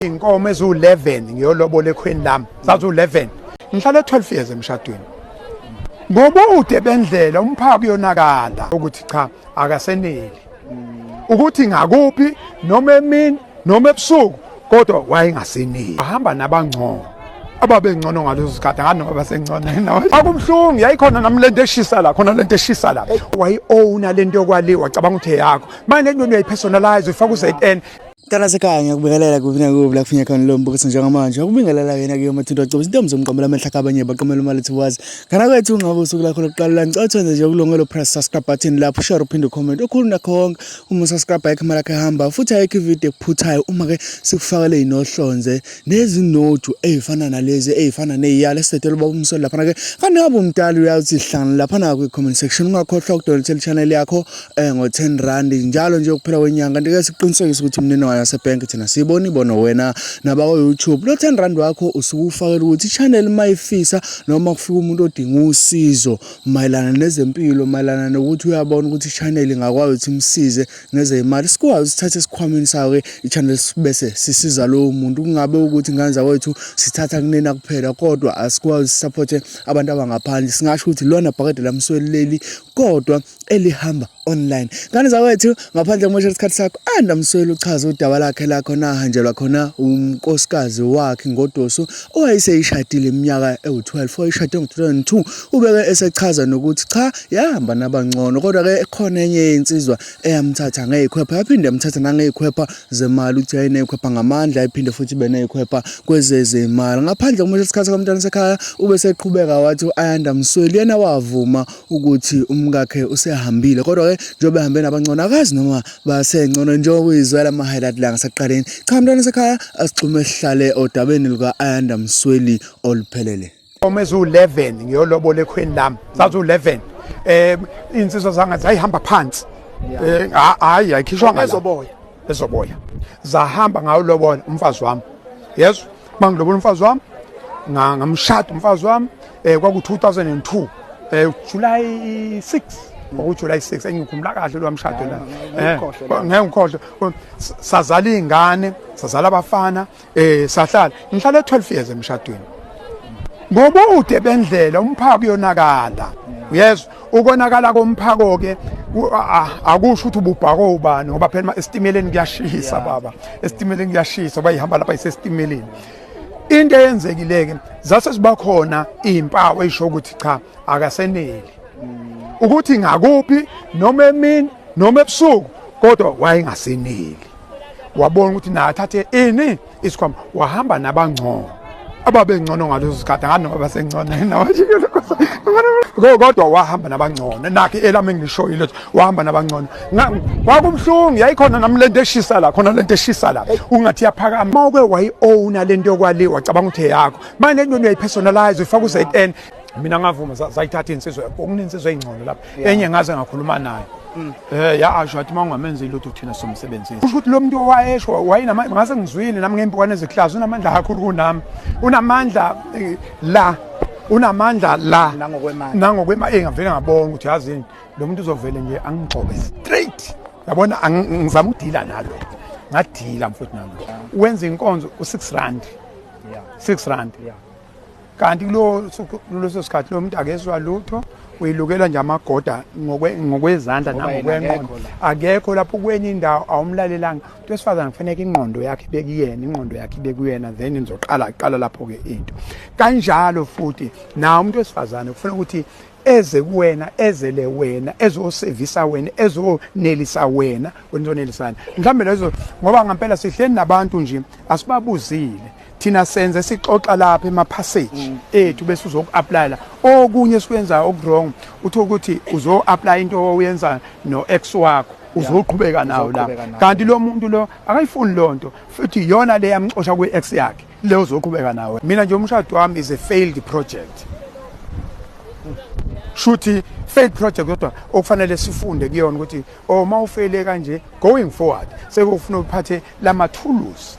Inkomo ezu11 ngiyolobola ekhweni lami, zazu11. Ngihlale 12 years emshadweni. Ngobude bendlela umphako uyonakala ukuthi cha, akaseneli. Ukuthi ngakuphi, noma emini noma ebusuku, kodwa wayengaseneli. Ahamba nabangcono, ababengcono ngaleso sikhathi, ngani noma basengcono. Akumhlungu, yayikhona nami lento eshisa la, khona lento eshisa la. Wayi-owna lento yokwaliwa, wacabanga ukuthi eyakho. Manje lento uyayi-personalize, uyifaka u-ZN. Mntana sekhaya, ngiyakubingelela kuphi nakuphi la kufinya khona lo mbukiso njengamanje. Akubingelela yena ke uMathinto Gcobo, intombi zomqamela amehla kabanye baqamela uma lethi wazi. Ngana kwethu ungabe usuku lakho lokuqala la, ngicela uthenze nje ukulongelo, press subscribe button lapho, share, uphinde comment. Okhulu nakho konke, uma subscribe ayikho imali yakho ehamba, futhi ayikho ivideo ekuphuthayo uma ke sikufakele inohlonze nezinoju ey'fana nalezi ey'fana ney'yalo esidedela ubaba uMsweli laphana ke. Kanti ngabe umdala uyathi hlangana laphana kwi-comment section. Ungakhohlwa ukudonethela i-channel yakho ngo-10 rand njalo nje ukuphela kwenyanga. Kanti-ke siqinisekise ukuthi imininingwane yasebhenki thina siyibona ibono wena nabakwa-YouTube. Lo 10 rand wakho usuke ufakela ukuthi i-channel uma ifisa noma kufika umuntu odinga usizo mayelana nezempilo, mayelana nokuthi uyabona ukuthi i-channel ingakwazi ukuthi imsize ngezeyimali, sikwazi sithathe esikhwameni sawo-ke i-channel bese sisiza lowo muntu. Kungabe ukuthi ngane zakwethu sithatha kunena kuphela, kodwa asikwazi sisupporte abantu abangaphandle. Singasho ukuthi lona bhakede lamsweli leli, kodwa elihamba online. Ngane zakwethu, ngaphandle komosha isikhathi sakho, Anda Msweli uchaza udaba lakhe lakho nahanjelwa khona unkosikazi wakhe ngodoso owayeseyishadile iminyaka ewu-12, wayishade ngo-2002. Ubeke esechaza nokuthi cha, yahamba nabangcono, kodwa-ke khona enye yeyinsizwa eyamthatha ngey'khwepha, yaphinde yamthatha nangey'khwepha zemali, ukuthi yayiney'khwepha ngamandla, iphinde futhi ibe ney'khwepha kwezezimali. Ngaphandle komosha isikhathi kamntwana sekhaya, ube seqhubeka wathi u-Ayanda Msweli yena wavuma ukuthi umkakhe usehambile, kodwa-ke njengoba ehambe nabangcono akazi noma basengcono, njengoba uyizwela ama-highlight la ngasekuqaleni. Cha, mntwana sekhaya, asixhume sihlale odabeni luka-Ayanda Msweli oluphelele. Inkomo ezu11 ngiyolobola ekhweni lami, zazu11. Insizwa zangathi zayihamba phansi. Hayi, ayikhishwa ngala. Ezoboya. Ezoboya. Zahamba ngawulobola umfazi wami. Yes, mangilobola umfazi wami, ngamshada umfazi wami kwaku 2002, July 6, kwaku July 6, engikhumbula kahle lo mshado la. Ngeke ngikhohlwe. Sazala izingane, sazala abafana, sahlala. Ngihlale 12 years emshadweni. Ngobude bendlela umphako uyonakala. Uyezwa, ukonakala komphako ke akusho ukuthi ububhako ubani, ngoba phela esitimeleni kuyashisa baba, esitimeleni kuyashisa, bayihamba lapha isesitimeleni. Into eyenzekile ke, zase siba khona izimpawu ezisho ukuthi cha, akaseneli. Ukuthi ngakuphi, noma emini noma ebusuku, kodwa wayengaseneli. Wabona ukuthi naye athathe ini isikhwama, wahamba nabangcono, ababengcono ngaleso sikhathi, ngani noma basengcono, kodwa wahamba nabangcono. Nakhe elami engilishoyile, wahamba nabangcono. Kwakumhlungu, yayikhona nami lento eshisa la, khona lento eshisa la, ungathi yaphakama. Uma uke wayi-owna lento yokwaliwa, wacabanga ukuthi eyakho, manje lento uyayi-personalize, uyifaka u-ZN. Mina ngavuma, zayithatha insizwa, kunensizwa ey'ngcono lapha. Enye ngaze ngakhuluma nayo, ya asho athi uma ungamenzi lutho thina somsebenzisi. Kusho ukuthi lo muntu owayesho wayenama, ngase ngizwile nami ngempukane ezihlaza, unamandla kakhulu kunami, unamandla la, unamandla la. Nangokwemali. Nangokwemali. Ngavele ngabona ukuthi yazini, lo muntu uzovele nje angigxobe straight, yabona. Ngizama ukudila nalo, ngadila mfowethu nalo. Wenza inkonzo u-6 rand, 6 rand. Kanti kulo kuleso sikhathi lo muntu akezwa lutho, uyilukela nje amagoda ngokwezandla Ngoba yena nangokwengqondo. akekho la. Akekho lapho kwenye indawo, awumlalelanga. Umuntu wesifazane kufanele ingqondo yakhe ibe kuyena, ingqondo yakhe ibe kuyena, then nizoqala qala lapho-ke into kanjalo. Futhi nawo umuntu wesifazane kufanele ukuthi eze kuwena, ezele wena, ezosevisa wena, ezonelisa wena, wena uzonelisana mhlawumbe lezo, ngoba ngempela sihleli nabantu nje asibabuzile. Thina senze sixoxa lapha ema-passage ethu, bese uzoku-applyela okunye esikwenzayo oku-wrong. Uthi ukuthi uzo-apply into oyenza no-ex wakho, uzoqhubeka nawo la. Uzoqhubeka nawo. Kanti lo muntu lo akayifuni lo nto, futhi iyona le yamxosha kwi-ex yakhe le uzoqhubeka nawe. Mina nje umshado wami is a failed project, shuthi failed project, kodwa okufanele sifunde kuyona ukuthi oh, uma ufeyile kanje, going forward sekufuna uphathe lama tools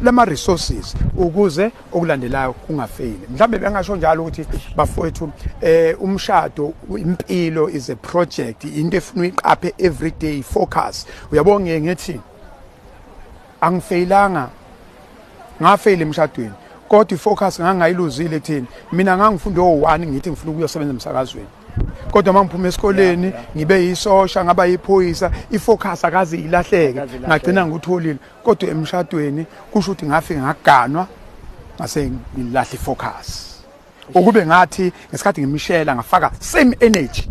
lama resources ukuze okulandelayo kungafeyili. Mhlambe bengasho njalo ukuthi bafowethu, umshado, impilo is a project, into efuna uyiqaphe every day, focus. Uyabona, ngiye ngithi angifeyilanga. Ngafeyila emshadweni, kodwa ifocus ngangayiluzile ekutheni mina ngangifunda o-1, ngithi ngifuna ukuyosebenza emsakazweni, kodwa uma ngiphuma esikoleni ngibe yisosha, ngaba yiphoyisa, ifocus akaze ilahleke. Akaze ilahleke. Ngagcina ngikutholile, kodwa emshadweni kusho ukuthi ngafika ngaganwa, ngase ngilahla ifocus. Ukube ngathi ngesikhathi ngimshela ngafaka same energy,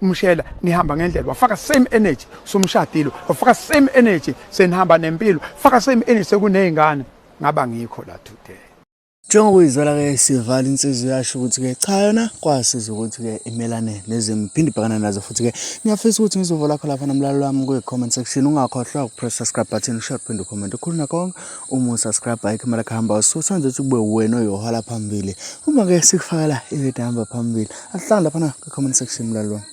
umshela nihamba ngendlela, wafaka same energy, sumshadile, wafaka same energy, senihamba nempilo, faka same energy, sekuney'ngane, ngaba ngikho la today. Njengokuyizwela-ke sivala, insizwa yasho ukuthi-ke cha, yona kwasiza ukuthi-ke imelane nezimo iphinde ibhekane nazo. Futhi-ke ngiyafisa ukuthi ngizova lakho lapha nomlalelo wami kwi-comment section. Ungakhohlwa ukupress subscribe button, ushare, uphinde ucomment. Ukhulu nakho konke, uma usubscribe ayikho imali kuhamba ususenza ukuthi kube wena oyohola phambili uma-ke sikufakela ividiyo ehamba phambili. Asihlangane laphana kwi-comment section, mlalelo wami.